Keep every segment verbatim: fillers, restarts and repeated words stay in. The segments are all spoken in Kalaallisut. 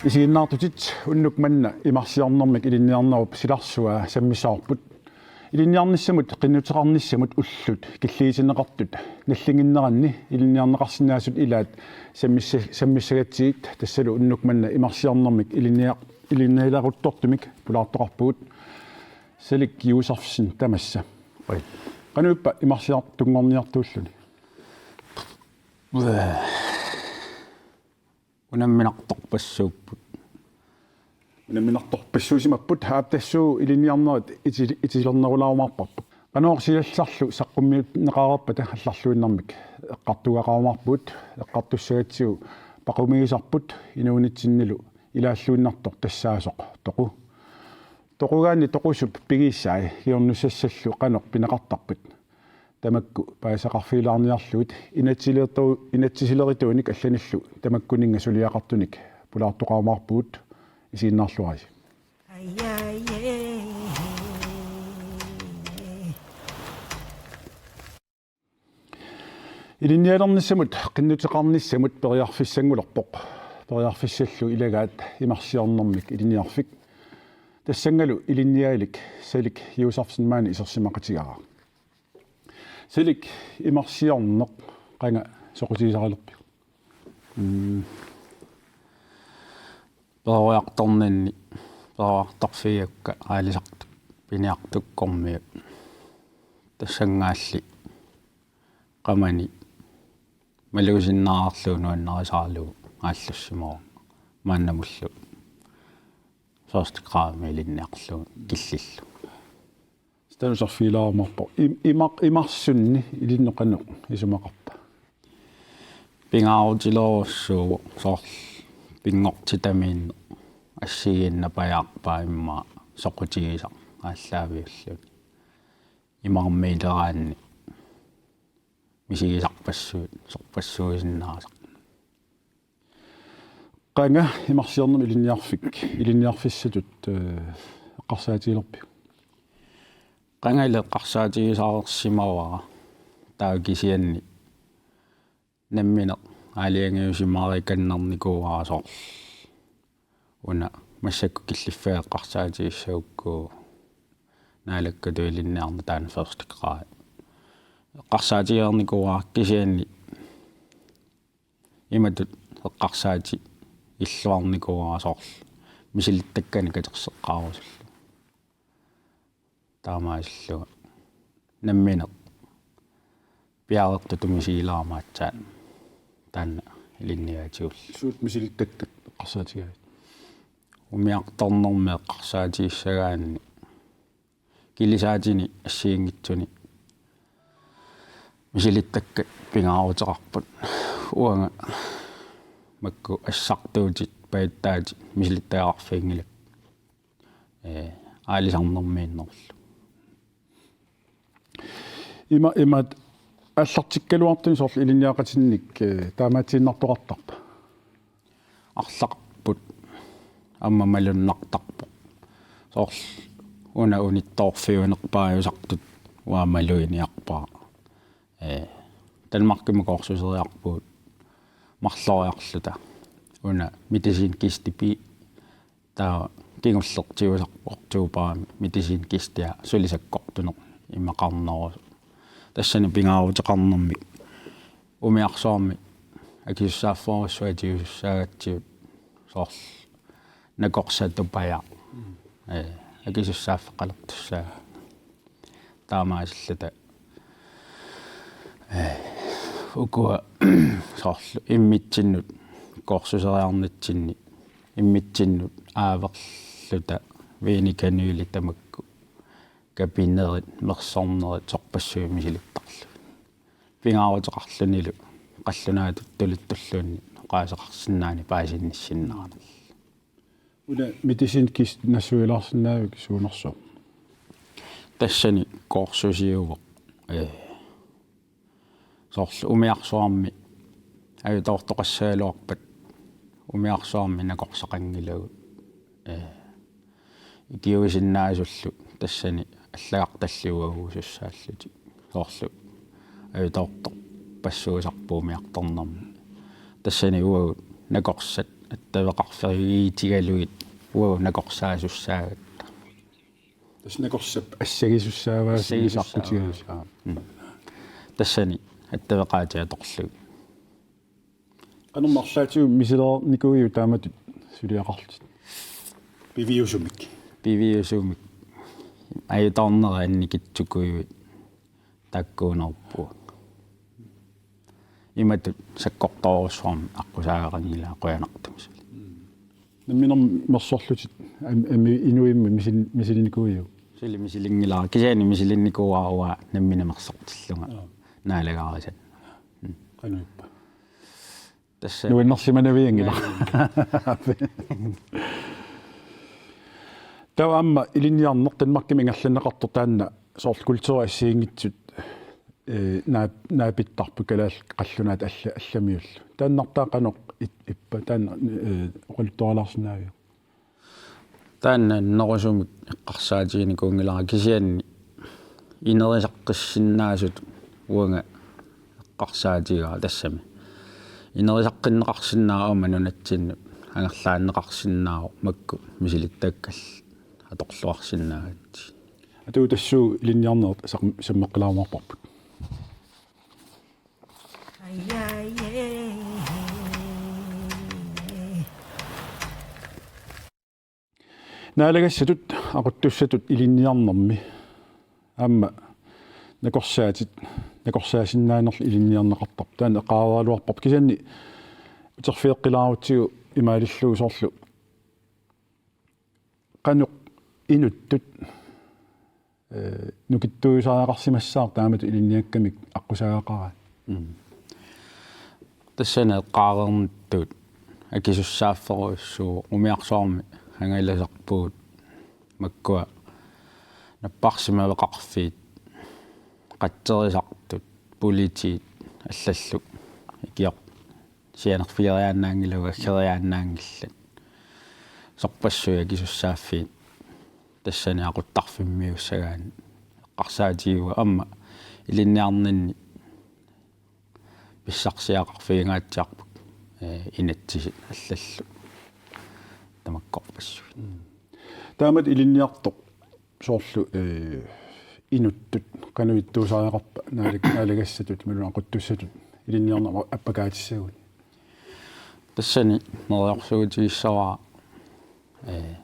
Isiginnaartutit, unnuk manna imarsiornermik ilinniarnerup silarsua sammissavarput. Ilinniarnissamut qinnuteqarnissamut ullut killigitinneqartut nallinnginneranni ilinniarneqarsinnaasut ilaat sammissa-, sammissagatsigit, tassalu unnuk manna imarsiornermik ilinniar-, ilinnialeruttortumik pulaartoqarpugut. Salik Josefsen tamassa. Oi. Qanoq ippa imarsiartunngorniartuulluni? Unamminartorpassuupput. Unamminartorpassuusimapput, aap, tassuuna ilinniarnerit iti-, itilernerulaarumaarparput. Qanoq silallarlu saqqummiunneqareerpata allarluinnarmik eqqartugaqarumaarpugut, eqqartussagatsigu paqumigisarput inuunitsinnilu ilaalluinnartoq tassaasoq toqu. Toqugaanni toqusup pigiissai kingornussassallu qanoq pineqartarpat. Tamakku paasisaqarfigilaarniarlugit inatsilertu-, inatsisilerituunik allanillu tamakkuninnga suliaqartunik pulaartoqarumaarpugut, isiginnaarluarisi. Ilinnialernissamut qinnuteqarnissamut periarfissanngulerpoq. Periarfissallu ilagaat imarsiornermik ilinniarfik. Tassanngalu ilinniagalik Salik Josefsen maani isersimaqatigaara. Salik, imarsiorneq qanga soqutigisarilerpiuk? Mm. Peroriartorninni, peroriartorfigiukka aalisartut piniartukkormiut. Tassanngaanniit qamani malugisinnaarlugu nuannarisaralugu aallussimavoq maannamullu første gradimi ilinniarlugu killillu. Taanna usarfigilaarumaarpoq. Im-, imaq-, imarsunni ilinnut qanoq isumaqarpa? Pingaarutilerujussuuvoq, soorlu pinngortitamiinneq assigiinnapajaarpaa immaqa soqutigisaq aallaaviulluni. Imarmiileraanni misigisarpassuit, sorpassuisinnaasaq. Qanga imarsiornermik ilinniarfik, ilinniarfissatut, eh, eqqarsaatigilerpiuk? Qanga illit eqqarsaatigisarsimavara, taava kisianni nammineq aalajangiusimaarikannarnikuuara, soorlu una massakkut killiffiga eqqarsaatigissagukku Naalakkatut ilinniarneq taanna første grad. Eqqarsaatigereernikuuara, kisianni imatut eqqarsaatigilluarnikuuara, soorlu misilittakkanik katerseqqaarusullugu. Taamaasillunga nammineq piareertutut misigilaarama aatsaat taanna ilinniagaatigullugu. Suut misilittakkat eqqarsaatigaavit? Umiartornermi eqqarsaatigissagaanni kilisaatini assigiinngitsuni misilittakkat pingaaruteqarput. Uanga makku assartuutit pajuttaatit misilittagaqarfiginngilakka, ee, aalisarnermiinnerlu. Ima, imaat aallartikkaluartuni soorlu ilinniagaqatinnik, ee, taamaatsiinnartoqartarpa? Arlaqarput aamma malunnartarpoq. Soorlu una unittoorfiunerpaajusartut uanga maluginiarpara. Ee, Danmarkimi kursuseriarpugut marloriarluta. Una medicinkisti pii, taava kingulleq tigusarpoq oktobarimi medicinkistiga suli sakkortuneq imaqarnerusoq. Tassani pingaaruteqarnermik umiarsuarmi akisussaaffigerujussuaq tigussaagatsigu, soorlu nakorsatupajaq. Mm. Ee, akisussaaffeqalertussaagaq. Taamaasilluta, ee, ukua soorlu immitsinnut kursuseriarnitsinni immitsinnut aaverluta vinikanyli tamakku kapinerit, mersornerit, sorpassuit misilittarlugit. Pingaaruteqarlunilu qallunaatut tuluttulluunniit oqaaseqarsinnaaneq paasinnissinnaanerlugu. Una medicinkisti nassuialaarsinnaavik suunersoq? Tassani kursusiuvoq, ee, soorlu umiarsuarmi ajutoortoqassagaluarpat Umiarsuarmi nakorsaqanngilagut, ee, ikiuisinnaasullu tassani allagartallit uaguusussaallutik. Soorlu ajutoortorpassuusarput umiartornermi. Tassani uagut nakorsat attaveqarfigiitigalugit uagut nakorsaasussaagut. Tassa nakorsap assagisussaavaa Assagisussaavaa. Saqqutigalusi. Aa. Mm. Tassani attaveqaatit atorlugit. Qanormi arlaatigut misilereernikuuiuk taamatut suliaqarlutit? Piviusumik. Piviusumik. Ajutoornerit annikitsukujuit taakkuunerput. Imatut sakkortoorujussuarmik aqqusaagaqanngilaa qujanartumik suli. Namminermi mersorlutit am-, ami inuimmi misil-, misilinikuuiuk? Suli misilinngilara. Kisianni misilinnikuuara uanga nammineq mersortillunga. Aa. Naalagaarisat. Qanuippa? Tassa. Nuannersimanavianngilaq. Taava aamma ilinniarneq Danmarkimi ingerlanneqartoq taanna soorlu kulturi assigiinngitsut, ee, naap-, naapittarput kalaallit qallunaat alla-, allamiullu. Taannartaa qanoq it-, ippa taanna, ee, oqaluttuarilaarsinnaaviuk? Taanna annerusumik eqqarsaatiginikuunngilara kisianni inerisaqqissinnaasutut uanga eqqarsaatigaara tassami. Inerisaqqinneqarsinnaavoq aamma nunatsinnut angerlaanneqarsinnaavoq makku misilittakkakka atorluarsinnaagatsigit. Atuuttassuugut ilinniarnerit sam-, sammeqqilaarumaarparput. Naalagassatut aquttussatut ilinniarnermi aamma nakorsaatit, nakorsaasinnaanerlu ilinniarneqartarput. Taanna eqqaaraluarparput. Kisianni uterfigeqqilaarutsigu imaalillugu soorlu qanoq inuttut, ee, nukittuusariaqarsimassaaq taamatut ilinniakkamik aqqusaagaqaraat. Mm. Tassani eqqaareernittut akisussaafferujussuuvoq umiarsuarmi angalasarpugut makkua napparsimaveqarfiit, qatserisartut, politiit allallu ikior-, sianerfigeriaannaanngilagut, aggeriaannaanngillat. Sorpassuit akisussaaffiit tassani aquttarfimmiussagaanni eqqarsaatigaara aamma ilinniarninni pissarsiaqarfigingaatsiarput, ee, inatsisit allallu tamakkorpassuit. Mm. Taamatut ilinniartoq soorlu, ee, inuttut qanoq ittuusariaqarpa naalag-, naalagassatut imaluunniit aquttussatut ilinniarneq appakaatissagunik? Tassani neriorsuutigissavara, ee,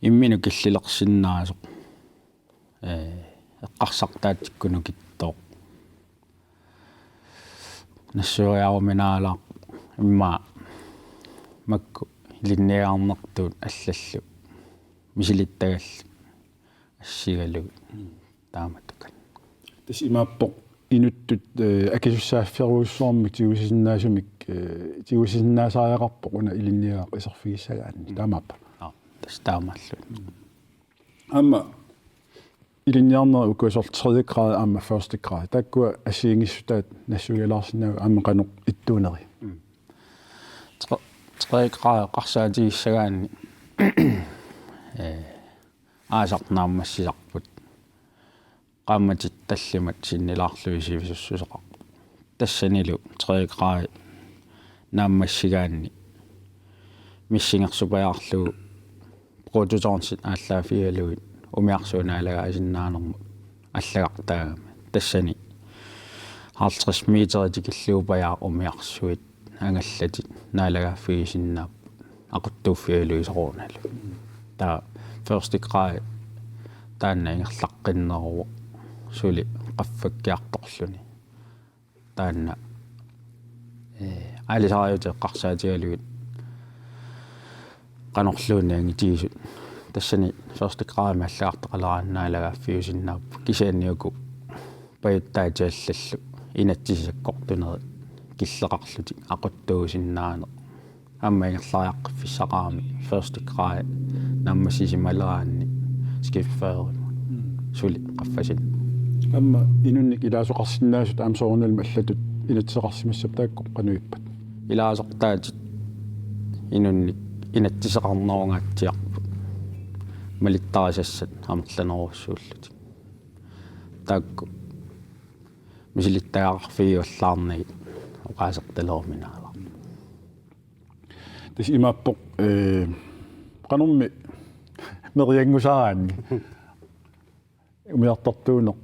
imminut killilersinnaasoq, ee, eqqarsartaatsikkut nukittooq. Nassuiaaruminaalaaq immaqa makku ilinniagarnertuut allallu misilittagallit assigalugit taamatut. Tassa imaappoq inuttut, ee, akisussaafferujussuarmik tigusisinnaasumik, ee, tigusisinnaasariaqarpoq una ilinniagaq iserfigissagaanni. Mm. Taamaappa? Aa, tassa taamaallugu. Aamma ilinniarnerit ukua soorlu tredje grad aamma første grad. Taakkua assigiinngissutaat nassuialaarsinnaavigit aamma qanoq ittuuneri? Mm. Tre-, tredje grad eqqarsaatigissagaanni, ee, aasaq naammassisarput. Qaammatit tallimat sinnilaarlugit sivisussuseqarput. Tassanilu tredje grad naammassigaanni missingersupajaarlugu prototonsit aallaaffigalugit umiarsuit naalagaasinnaanermut allagartaagami. Tassani halvtreds meter tikillugu pajaaq umiarsuit angallatit naalagaaffigisinnaapput aquttuuffigalugit soorunalugit. Taava første grad taanna ingerlaqqinneruvoq suli qaffakkiartorluni. Taanna, ee, aalisariutit eqqarsaatigalugit qanorluunniit angitigisut. Tassani første gradimi allagartaqaleraanni naalagaaffiusinnaapput. Kisianni uku pajuttaatit allallu inatsisit sakkortunerit killeqarlutik aquttuusinnaaneq. Aamma ingerlariaqqiffissaqarami første grad naammassisimaleraanni skibsførerimut. Mm. Suli qaffasinneq. Aamma inunnik ilaasoqarsinnaasut aamma soorunalimi allatut inatsiseqarsimassapput taakku qanoq ippat? Ilaasortaatit Inunnik inatsiseqarnerungaatsiarput malittarisassat amerlanerussuullutik. Taakku misilittagaqarfigivallaarnagit oqaasertaleruminaala. Tassa imaappoq, eh, qanormi merianngusaaraanni umiartortuuneq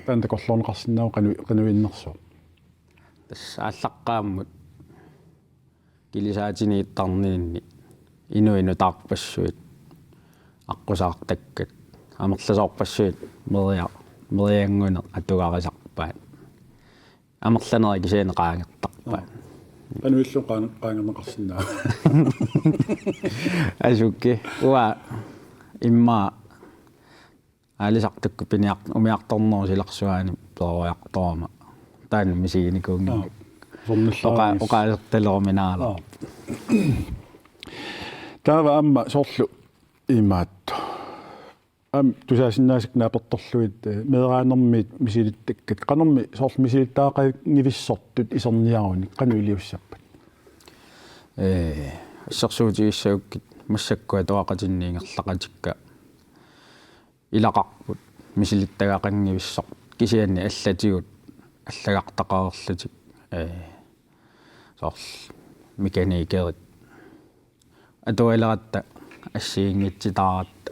taanna takorloorneqarsinnaavoq qanu-, qanuinnersoq. Tassa aallaqqaammut kilisaatiniittarninni inuinut taarpassuit aqqusaartakkat amerlasoorpassuit meria-, meriannguneq atugarisarpaat. Amerlanerit kisianni qaangertarpaat. Qanuillu qaan-, qaangerneqarsinnaavoq. Asuki. Uanga immaqa aalisartukkut piniar-, umiartornerup silarsuani peroriartorama. Taanna misiginikuunngilaq. Aa, sornillaarngas. Oqa-, oqaasertaleruminaala. Aa. Taava aamma soorlu imaattoq. Aamma tusaasinnaasakka naapertorlugit, eh, meeraanermiit misilittakkat. Qanormi soorlu misilittagaqanngivissortut iserniarunik qanoq iliussappat? Eh, assersuutigissagukkit massakkut atuaqatinni ingerlaqatikka ilaqarput misilittagaqanngivissortut kisianni allatigut allagartaqareerlutik, eh, soorlu mekanikerit atualeratta assigiinngitsutaaratta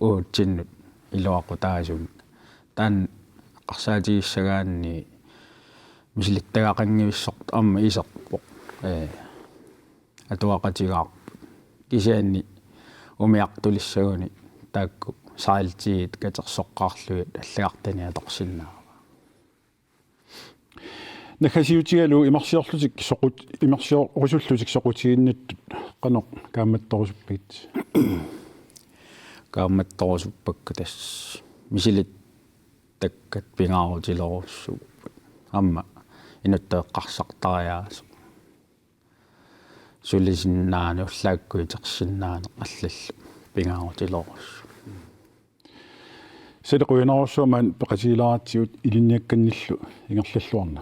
uatsinnut iluaqutaasunik. Taanna eqqarsaatigissagaanni misilittagaqanngivissortut aamma iserpoq. Eh, atuaqatigaarput. Kisianni umiartulissaguni taakku sejltiit katersoqqaarlugit allagartani atorsinnaavaa. Naggasiutigalugu imarsiorlutik soqut-, imarsiorusullutik soqutiginnittut qanoq kaammattorusuppigit? Kaammattorusuppakka tassa misilittakkat pingaarutilerusupput. Aamma inuttut eqqarsartariaaseq. Sulisinnaaneq ullaakkut itersinnaaneq allallu pingaarutilerusupput. Sali qujanarsuaq maani peqatigilaaratsigu ilinniakkannillu ingerlalluarna.